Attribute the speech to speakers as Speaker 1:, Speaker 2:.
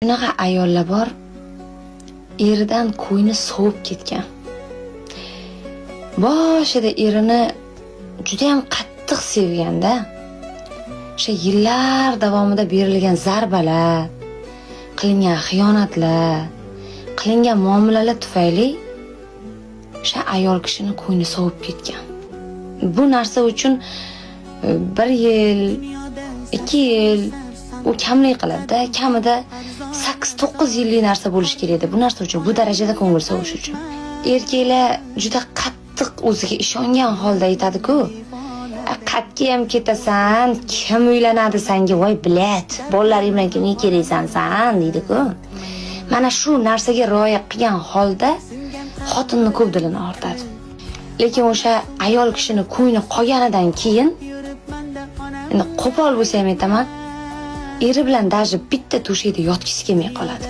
Speaker 1: Shunaqa ayollar bor, eridan ko'ngli sovib ketgan. Boshida erini judayam qattiq sevganda, o'sha yillar davomida berilgan zarbalar, qilingan xiyonatlar, qilingan muomalalar tufayli o'sha ayol kishini ko'ngli sovib ketgan. Bu narsa uchun 1 yil, 2 yil u kamlik qiladi-da, kamida 8-9 yillik narsa bo'lishi kerak edi. Bu narsa uchun, bu darajada ko'ngil sovish uchun. Erkaklar juda qattiq o'ziga ishongan holda aytadi-ku: "Qayerga ham ketasan, kim uylanadi senga, voy блядь, bolalaring bilan kimga keraksan san?" deydi-ku. Mana shu narsaga rioya qilgan holda xotinni ko'p dilini og'ritadi. Lekin o'sha ayol kishini ko'ngli qolganidan keyin, endi qo'pol bo'lsa ham aytaman, eri bilan даже bitta to'shakda yotgisi kelmay qoladi.